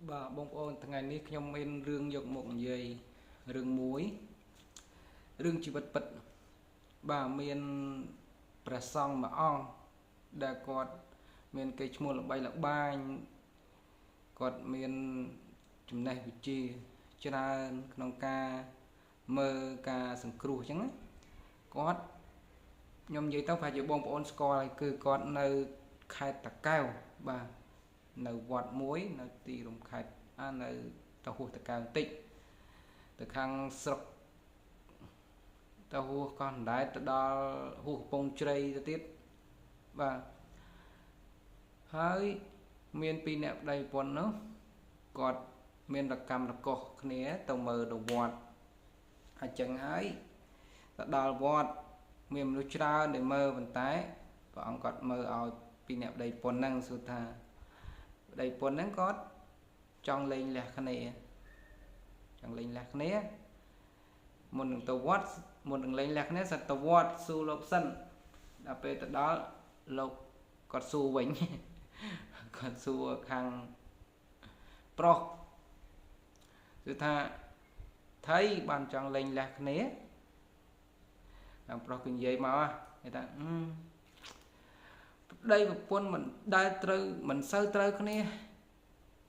បាទបងប្អូនថ្ងៃនេះខ្ញុំមានរឿងយកមកនិយាយរឿងមួយរឿងជីវិតពិតបាទមានព្រះសង្ឃមួយអង្គដែលគាត់មានគេឈ្មោះល្បីល្បាញគាត់មានចំណេះវិជ្ជាច្រើនក្នុងការមើលការសង្គ្រោះអញ្ចឹងណាគាត់ខ្ញុំនិយាយទៅប្រហែលជាបងប្អូនស្គាល់ហើយគឺគាត់នៅខេត្តតាកែវបាទនៅវត្តមួយនៅទីរួមខេត្តនៅទៅហួសតាកែវបន្តិចទៅខាងស្រុកទៅហួសកោះអណ្ដែតទៅដល់ហួសកំពង់ជ្រៃទៅទៀតបាទហើយមានពីរអ្នកប្តីប្រពន្ធនោះគាត់មានរកម្មរកុសគ្នាទៅមើលនៅវត្តអញ្ចឹងហើយទៅដល់វត្តមានមនុស្សច្រើនដែលមើលប៉ុន្តែព្រះអង្គគាត់មើលឲ្យពីរអ្នកប្តីប្រពន្ធហ្នឹងសួរថាប្តីប្រពន្ធហ្នឹងគាត់ចង់លេងលះគ្នាចង់លេងលះគ្នាមុននឹងទៅវត្តមុននឹងលេងលះគ្នាសិតទៅវត្តសួរលោកសិនដល់ពេលទៅដល់លោកគាត់សួរវិញគាត់សួរខាងប្រុសគឺថាថៃបានចង់លេងលះគ្នាខាងប្រុសគឺនិយាយមកគេថាប្តីប្រពន្ធមិនដែលត្រូវមិនសូវត្រូវគ្នា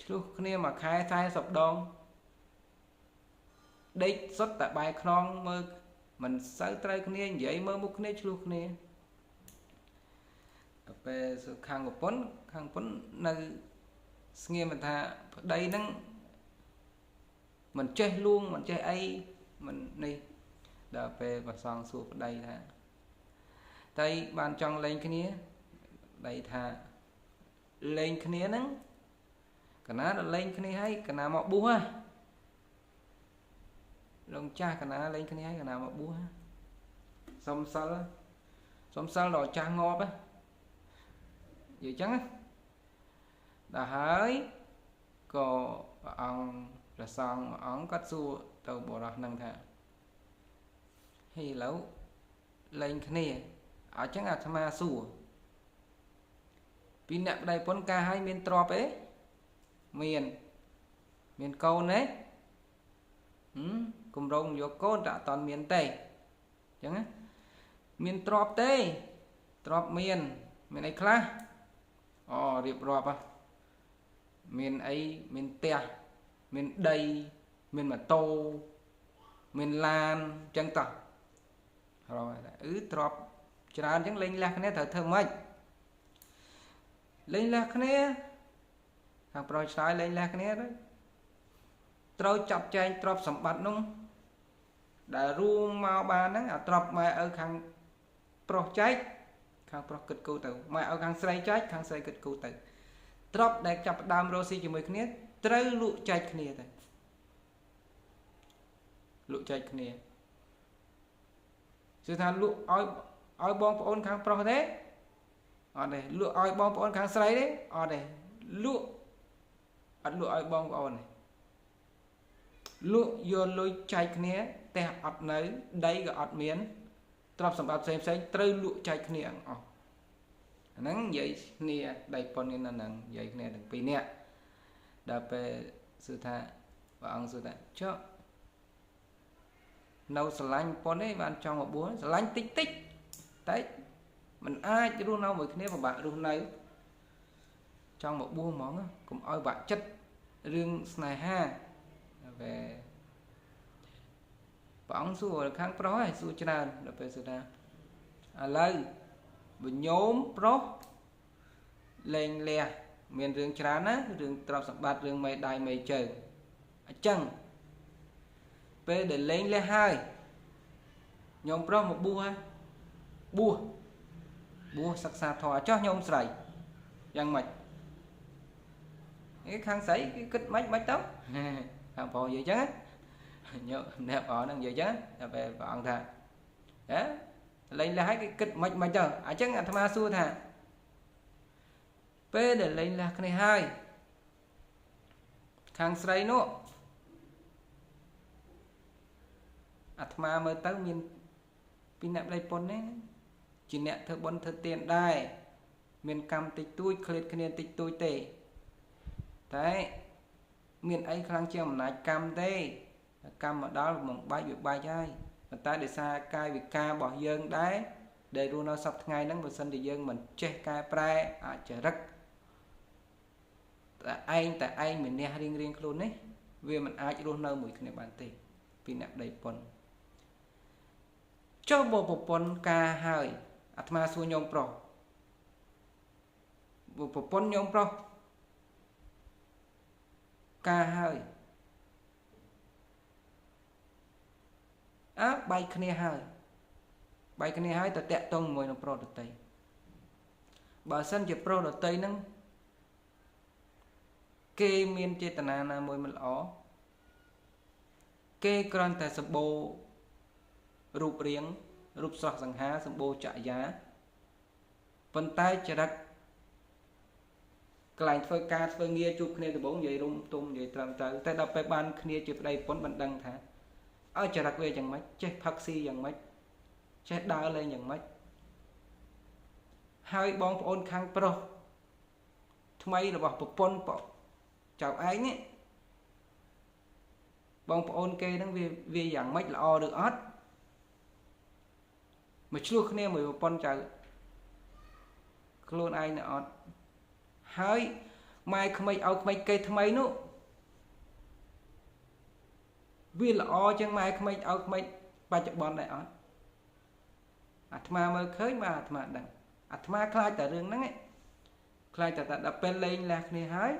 ឆ្លោះគ្នាមួយខែ40ដងដេកសុទ្ធតែបែរខ្នងមើលមិនសូវត្រូវគ្នានិយាយមើលមុខគ្នាឆ្លោះគ្នាដល់ពេលខាងប្រពន្ធខាងប្រពន្ធនៅស្ងៀមថាប្តីហ្នឹងមិនចេះលួងមិនចេះអីមិននេះដល់ពេលប្រសងសួរប្តីថាតែបានចង់លេងគ្នាប្តីថាលេងគ្នាហ្នឹងកណាដល់លេងគ្នាហើយកណាមកបួសហ៎លោកចាស់កណាលេងគ្នាហើយកណាមកបួសសុំសិលសុំសិលដល់ចាស់ងាប់ហ៎និយាយចឹងដល់ហើយក៏ព្រះអង្គព្រះសង្ឃមួយអង្គគាត់សួរទៅបុរសហ្នឹងថាហេឥឡូវលេងគ្នាអញ្ចឹងអាត្មាសួរពីអ្នកប្តីប្រពន្ធការឲ្យមានទ្រព្យទេមានមានកូនទេគម្រោងយកកូនតែអត់តាន់មានទេអញ្ចឹងណាមានទ្រព្យទេទ្រព្យមានមានអីខ្លះអូរៀបរាប់ហ៎មានអីមានផ្ទះមានដីមានម៉ូតូមានឡានអញ្ចឹងតោះរកអឺទ្រព្យច្រើនអញ្ចឹងលេងលះគ្នាត្រូវធ្វើម៉េចលេងលះគ្នាខាងប្រុសឆ្លើយលេងលះគ្នាទៅត្រូវចាប់ចែងទ្រព្យសម្បត្តិនោះដែលរួមមកបានហ្នឹងអាទ្រព្យម៉ែឪខាងប្រុសចែកខាងប្រុសគិតគូរទៅម៉ែឪខាងស្រីចែកខាងស្រីគិតគូរទៅទ្រព្យដែលចាប់ផ្ដើមរកស៊ីជាមួយគ្នាត្រូវលក់ចែកគ្នាទៅលក់ចែកគ្នាគឺថាលក់ឲ្យបងប្អូនខាងប្រុសទេអត់ទេលក់ឲ្យបងប្អូនខាងស្រីទេអត់ទេលក់អត់លក់ឲ្យបងប្អូនទេលក់យកលុយចែកគ្នាផ្ទះអត់នៅដីក៏អត់មានទ្រព្យសម្បត្តិផ្សេងផ្សេងត្រូវលក់ចែកគ្នាអស់អាហ្នឹងនិយាយគ្នាដីប៉ុននេះនៅហ្នឹងនិយាយគ្នាទាំងពីរនាក់ដល់ពេលសួរថាព្រះអង្គសួរថាចុះនៅស្រឡាញ់ប៉ុនទេបានចង់មកបួសស្រឡាញ់តិចតិចតែมันអាចរស់នៅមួយគ្នាពិបាករស់នៅចង់មកបួសហ្មងកុំឲ្យបាក់ចិត្តរឿងស្នេហាដល់ពេលព្រះអង្គសួរខាងប្រុសហើយសួរច្រើនដល់ពេលសួរថាឥឡូវបើញោមប្រុសលែងលះមានរឿងច្រើនណារឿងទ្រព្យសម្បត្តិរឿងមេដៃមេជើងអញ្ចឹងពេលដែលលែងលះហើយញោមប្រុសមកបួសហ៎បួសបួសសិក្សាធម៌ចុះញោមស្រីយ៉ាងម៉េចឯខាងស្រីគេគិតម៉េចម៉េចទៅខាងប្រុសនិយាយចឹងញោមអ្នកប្រុសហ្នឹងនិយាយចឹងដល់ពេលព្រះអង្គថាហ៎លែងលះហើយគេគិតម៉េចម៉េចទៅអញ្ចឹងអាត្មាសួរថាពេលដែលលែងលះគ្នាហើយខាងស្រីនោះអាត្មាមើលទៅមានពីអ្នកប្តីប្រពន្ធនេះជាអ្នកធ្វើបុណ្យធ្វើទានដែរមានកម្មតិចតួចឃ្លាតគ្នាតិចតួចទេតែ មានអីខ្លាំងជាងអំណាចកម្មទេកម្មមកដល់មកបែកវាបែកហើយប៉ុន្តែដោយសារកាយវិការរបស់យើងដែរដែលរស់នៅសប្តាហ៍ថ្ងៃហ្នឹងបើសិនជាយើងមិនចេះកែប្រែអចរិតតែឯងម្នាក់រៀងរៀងខ្លួននេះវាមិនអាចរស់នៅមួយគ្នាបានទេពីអ្នកប្តីប្រពន្ធចុះបើប្រពន្ធការហើយអាត្មាសួរញោមប្រុសបើប្រពន្ធញោមប្រុសការហើយអើបែកគ្នាហើយបែកគ្នាហើយទៅតាក់ទងជាមួយនឹងប្រុសដតីបើសិនជាប្រុសដតីហ្នឹងគេមានចេតនាណាមួយមិនល្អគេគ្រាន់តែសម្បូររូបរាងរូបស្រស់សង្ហាសម្បូរចរិយាប៉ុន្តែចរិតកន្លែងធ្វើការធ្វើងារជួបគ្នាដំបូងនិយាយរុំទុំនិយាយត្រឹមត្រូវតែដល់ពេលបានគ្នាជាប្តីប្រពន្ធមិនដឹងថាឲ្យចរិតវាយ៉ាងម៉េចចេះផឹកស៊ីយ៉ាងម៉េចចេះដើរលេងយ៉ាងម៉េចហើយបងប្អូនខាងប្រុសថ្មីរបស់ប្រពន្ធចៅឯងនេះបងប្អូនគេហ្នឹងវាយ៉ាងម៉េចល្អឬអត់មកឆ្លោះគ្នាមួយប្រពន្ធចៅខ្លួនឯងនៅអត់ហើយម៉ែក្មេកឲ្យក្មេកគេថ្មីនោះវាល្អជាងម៉ែក្មេកឲ្យក្មេកបច្ចុប្បន្នដែរអត់អាត្មាមើលឃើញបាទអាត្មាដឹងអាត្មាខ្លាចតែរឿងហ្នឹងឯងខ្លាចតែដល់ពេលលេងលះគ្នាហើយ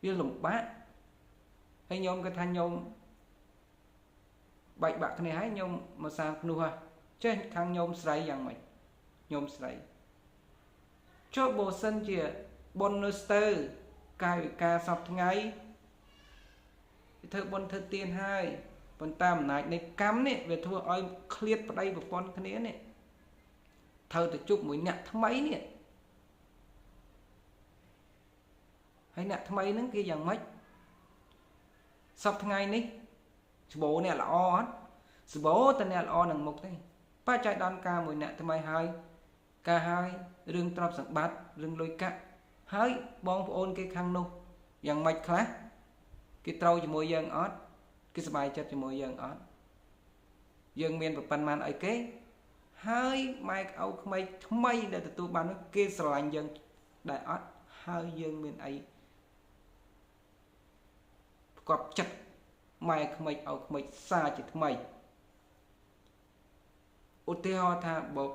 វាលំបាកហើយញោមគាត់ថាញោមបែកបាក់គ្នាហើយញោមមកសាងភ្នោះហ่ะចេះខាងញោមស្រីយ៉ាងម៉េចញោមស្រីចុះបើសិនជាបុណ្យនៅស្ទើកាយវិការសពថ្ងៃធ្វើបុណ្យធ្វើទានហើយប៉ុន្តែអំណាចនៃកម្មនេះវាធ្វើឲ្យឃ្លាតប្តីប្រពន្ធគ្នានេះត្រូវទៅជួបមួយអ្នកថ្មីនេះហើយអ្នកថ្មីហ្នឹងគេយ៉ាងម៉េចសពថ្ងៃនេះស្បូរអ្នកល្អអត់ស្បូរតែអ្នកល្អនឹងមុខទេបច្ច័យដល់ការមួយអ្នកថ្មីហើយការហើយរឿងទ្រព្យសម្បត្តិរឿងលុយកាក់ហើយបងប្អូនគេខាងនោះយ៉ាងម៉េចខ្លះគេត្រូវជាមួយយើងអត់គេសប្បាយចិត្តជាមួយយើងអត់យើងមានប្រពន្ធបានអីគេហើយម៉ែឪក្មេកថ្មីដែលទទួលបាននោះគេស្រឡាញ់យើងដែរអត់ហើយយើងមានអីផ្គប់ចិត្តម៉ែក្មេកឪក្មេកសាជាថ្មីឧទាហរណ៍ថាបើ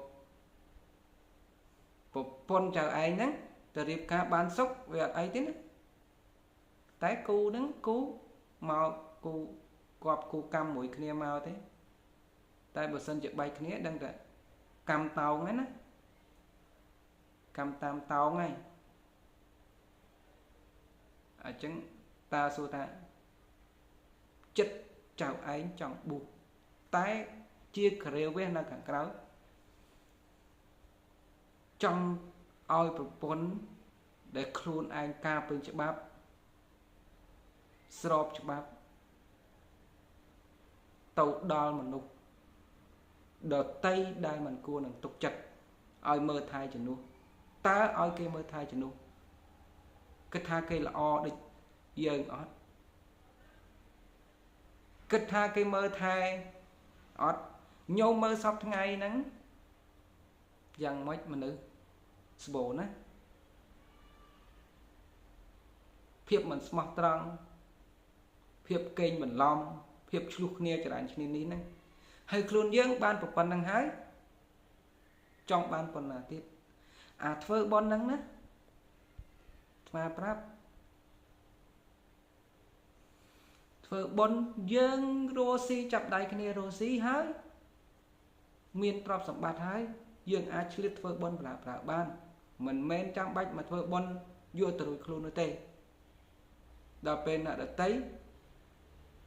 ប្រពន្ធចៅឯងហ្នឹងទៅរៀបការបានសុខវាអត់អីទេណាតែគូហ្នឹងគូមកគូគប់គូកម្មមួយគ្នាមកទេតែបើសិនជាបែកគ្នាដឹងតែកម្មតោងហ្នឹងណាកម្មតាមតោងហ្នឹងអញ្ចឹងតាសួរថាចិត្តចៅឯងចង់បួសតែជាគ្រាវះនៅខាងក្រៅចង់ឲ្យប្រពន្ធដែលខ្លួនឯងការពេញច្បាប់ស្របច្បាប់ទៅដល់មនុស្សដតីដែលមិនគួរនឹងទុកចិត្តឲ្យមើលថែជំនួសតើឲ្យគេមើលថែជំនួសគិតថាគេល្អដូចយើងអត់គិតថាគេមើលថែអត់ញោមមើលសពថ្ងៃហ្នឹងយ៉ាងម៉េចមនុស្សស្បូរណាភាពមិនស្មោះត្រង់ភាពកេងបន្លំភាពឆ្លោះគ្នាចរាញ់គ្នានេះហ្នឹងហើយខ្លួនយើងបានប្រពន្ធហ្នឹងហើយចង់បានប៉ុណ្ណាទៀតអាធ្វើបុណ្យហ្នឹងណាថ្មប្រាប់ធ្វើបុណ្យយើងរស់ស៊ីចាប់ដៃគ្នារស់ស៊ីហើយមានទ្រព្យសម្បត្តិហើយយើងអាចឆ្លៀតធ្វើបុណ្យប្រើបានមិនមែនចាំបាច់មកធ្វើបុណ្យយកទៅរួចខ្លួននោះទេដល់ពេលអ្នកដតី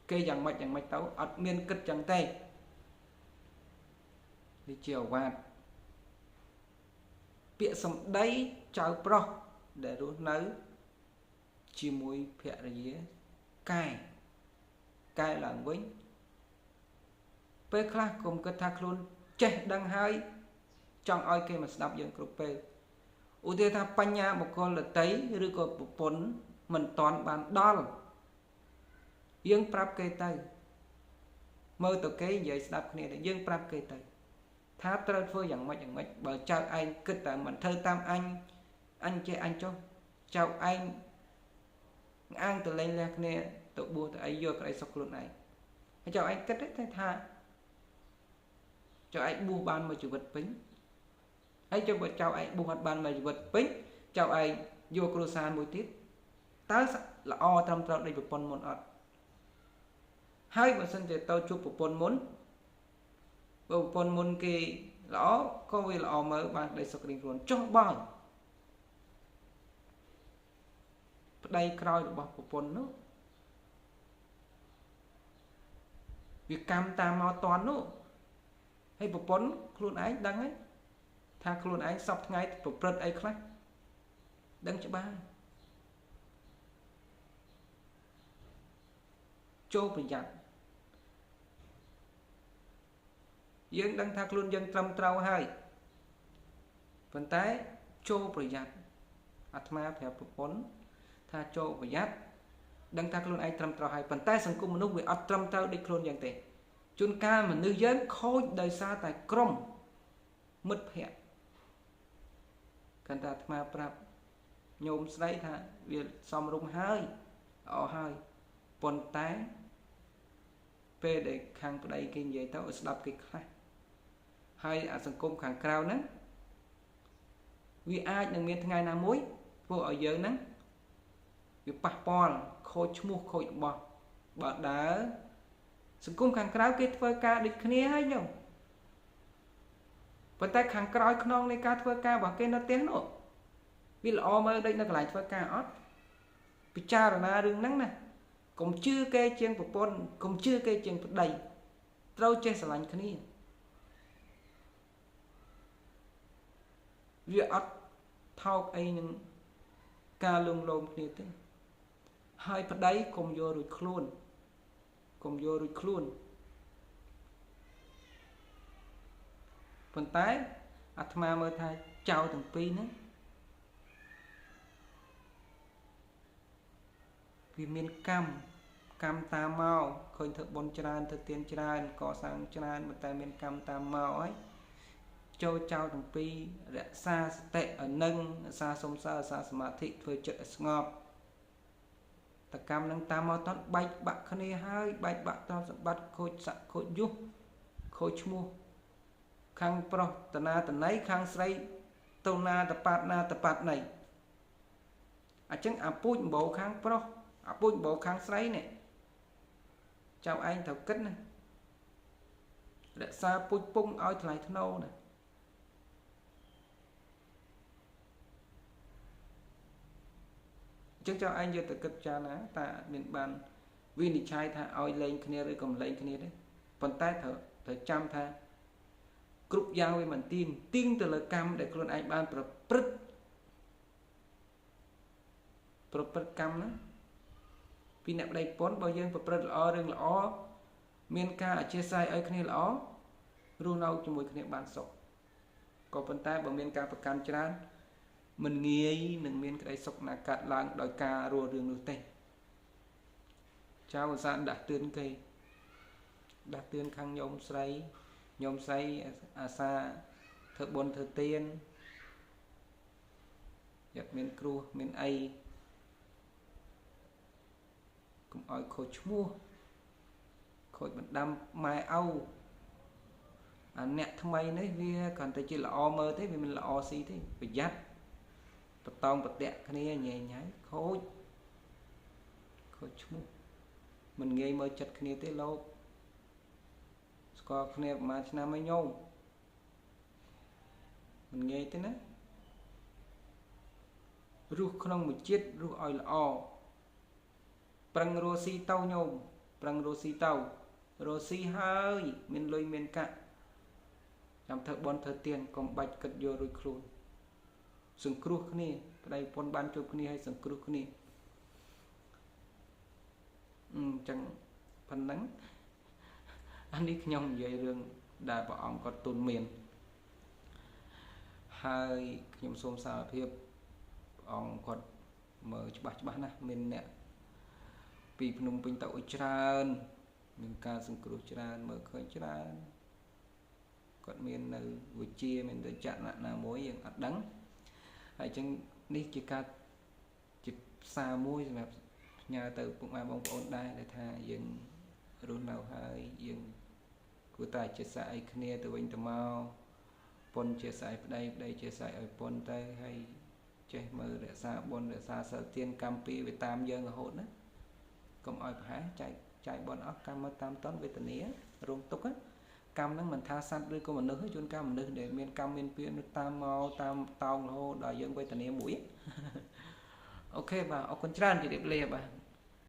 គេយ៉ាងម៉េចយ៉ាងម៉េចទៅអត់មានគិតចឹងទេនេះជាអវាទពាក្យសម្ដីចៅប្រុសដែលរស់នៅជាមួយភរិយាកែឡើងវិញពេលខ្លះកុំគិតថាខ្លួនចេះដឹងហើយចង់ឲ្យគេមកស្ដាប់យើងគ្រប់ពេលឧទាហរណ៍ថាបញ្ញាបុគ្គលដតីឬក៏ប្រពន្ធ មិនតាន់បានដល់យើងប្រាប់គេទៅមើលទៅគេនិយាយស្ដាប់គ្នាយើងប្រាប់គេទៅថាត្រូវធ្វើយ៉ាងម៉េចយ៉ាងម៉េចបើចៅឯងគិតតែមិនធ្វើតាមអញអញចេះអញចុះចៅឯងអាងទៅលេងលះគ្នាទៅបួសទៅអីយកក្តីសុខខ្លួនឯងហើយចៅឯងគិតទេថាចៅឯងបួសបានមួយជីវិតពេញហើយចុះបើចៅឯងបួសអត់បានមួយជីវិតពេញចៅឯងយកគ្រួសារមួយទៀតតើល្អត្រឹមត្រូវដូចប្រពន្ធមុនអត់ហើយបើសិនជាទៅជួបប្រពន្ធមុនបើប្រពន្ធមុនគេល្អក៏វាល្អមើលបានក្តីសុខរៀងខ្លួនចុះបើប្តីក្រោយរបស់ប្រពន្ធនោះវាកម្មតាមមកតន់នោះហើយប្រពន្ធខ្លួនឯងដឹងហើយថាខ្លួនឯងសពថ្ងៃប្រព្រឹត្តអីខ្លះដឹងច្បាស់ចូលប្រយ័ត្នយើងដឹងថាខ្លួនយើងត្រឹមត្រូវហើយប៉ុន្តែចូលប្រយ័ត្នអាត្មាប្រាប់ប្រពន្ធថាចូលប្រយ័ត្នដឹងថាខ្លួនឯងត្រឹមត្រូវហើយប៉ុន្តែសង្គមមនុស្សវាអត់ត្រឹមត្រូវដូចខ្លួនយ៉ាងទេជួនកាលមនុស្សយើងខូចដោយសារតែក្រុមមិត្តភ័ក្តិកាន់តែអាត្មាប្រាប់ញោមស្រីថាវាសមរម្យហើយល្អហើយប៉ុន្តែពេលដែលខាងប្តីគេនិយាយទៅឲ្យស្ដាប់គេខ្លះហើយអាសង្គមខាងក្រៅហ្នឹងវាអាចនឹងមានថ្ងៃណាមួយធ្វើឲ្យយើងហ្នឹងវាប៉ះពាល់ខូចឈ្មោះខូចរបស់បើដើរសង្គមខាងក្រៅគេធ្វើការដូចគ្នាហើយញោមប៉ុន្តែខាងក្រោយខ្នងនៃការធ្វើការរបស់គេនៅផ្ទះនោះវាល្អមើលដូចនៅកន្លែងធ្វើការអត់ពិចារណារឿងហ្នឹងណាកុំជឿគេជាងប្រពន្ធកុំជឿគេជាងប្តីត្រូវចេះស្រឡាញ់គ្នាវាអត់ថោកអីនឹងការលងលោមគ្នាទេហើយប្តីកុំយករួចខ្លួនកុំយករួចខ្លួនប៉ុន្តែអាត្មាមើលថាចៅទាំងពីរហ្នឹងវាមានកម្មកម្មតាមមកឃើញធ្វើបុណ្យច្រើនធ្វើទានច្រើនកសាងច្រើនប៉ុន្តែមានកម្មតាមមកហើយចូលចៅទាំងពីររក្សាសតិឲ្យនឹងរក្សាសុំសើរក្សាសមាធិធ្វើចិត្តឲ្យស្ងប់តកម្មនឹងតាមមកតន់បែកបាក់គ្នាហើយបែកបាក់ទ្រព្យសម្បត្តិខូចស័ក្តិខូចយុះខូចឈ្មោះខាងប្រុសតណាតណៃខាងស្រីទៅណាតប៉ាត់ណាតប៉ាត់ណៃអញ្ចឹងអាពូជម្បោខាងប្រុសអាពូជម្បោខាងស្រីនេះចៅឯងត្រូវគិតណារក្សាពូជពងឲ្យថ្លៃថ្នូរណាអញ្ចឹងចៅឯងយកទៅគិតចាណាតាមានបានវិនិច្ឆ័យថាឲ្យលែងគ្នាឬក៏មិនលែងគ្នាទេប៉ុន្តែត្រូវចាំថាគ្រប់យ៉ាងវាមិនទៀងទៀងទៅលើកម្មដែលខ្លួនឯងបានប្រព្រឹត្តកម្មណាពីអ្នកប្តីប្រពន្ធបើយើងប្រព្រឹត្តល្អរឿងល្អមានការអធិស្ឋានឲ្យគ្នាល្អរស់នៅជាមួយគ្នាបានសុខក៏ប៉ុន្តែបើមានការប្រកាន់ច្រើនមិនងាយនឹងមានក្តីសុខណាកាត់ឡើងដោយការរស់រឿងនោះទេចៅឧស្សាហ៍ដាស់តឿនគេដាស់តឿនខាងញោមស្រីញោមស្រីអាសាធ្វើបុណ្យធ្វើទានយ៉ាត់មានគ្រោះមានអីកុំឲ្យខូចឈ្មោះខូចបណ្ដាំម៉ែឪអាអ្នកថ្មីនេះវាគ្រាន់តែជាល្អមើលទេវាមិនល្អស៊ីទេប្រយ័ត្នបតងបតាក់គ្នាញ៉ៃញ៉ៃខូចឈ្មោះមិនងាយមើលចិត្តគ្នាទេលោកស្គាល់គ្នាប្រហែលឆ្នាំហើយញោមមិនងាយទេណារស់ក្នុងមួយជាតិរស់ឲ្យល្អប្រឹងរស់ស៊ីទៅញោមប្រឹងរស់ស៊ីទៅរស់ស៊ីហើយមានលុយមានកាក់ចាំធ្វើបុណ្យធ្វើទានកុំបាច់គិតយករួចខ្លួនសង្គ្រោះគ្នាប្តីប្រពន្ធបានជួបគ្នាហើយសង្គ្រោះគ្នាអញ្ចឹងប៉ុណ្ណឹងអានេះខ្ញុំនិយាយរឿងដែលព្រះអង្គគាត់ទូនមានហើយខ្ញុំសូមសារភាពព្រះអង្គគាត់ មើលច្បាស់ច្បាស់ណាស់ មានអ្នកពីភ្នំពេញទៅអុយច្រើន មានការសង្គ្រោះច្រើន មើលឃើញច្រើន គាត់មាននៅវិជា មានទៅចណៈណាមួយ យើងអត់ដឹងហើយ។ អញ្ចឹងនេះជាការជាសារមួយសម្រាប់ផ្ញើទៅពុកម៉ែបងប្អូនដែរ ដែលថាយើងរស់នៅហើយ យើងគួរតែជាសាអីគ្នាទៅវិញទៅមក ពុនជាសាយប្តី ប្តីជាសាយឲ្យពុនទៅ ហើយចេះមើលរក្សាបុណ្យ រក្សាសិលទាន កម្មពីវាតាមយើងរហូតណា កុំឲ្យប្រហែសចែកចាយបុណ្យអស់ កម្មមកតាមតន វេទនារងទុក្ខ។ កម្មហ្នឹងមិនថាសត្វឬក៏មនុស្ស ជួនកាលមនុស្សដែលមានកម្មមានពៀនតាមមកតាមតោងរហូតដល់យើងវេទនាមួយ។ អូខេ បាទ អរគុណច្រើន ជម្រាបលា បាទ។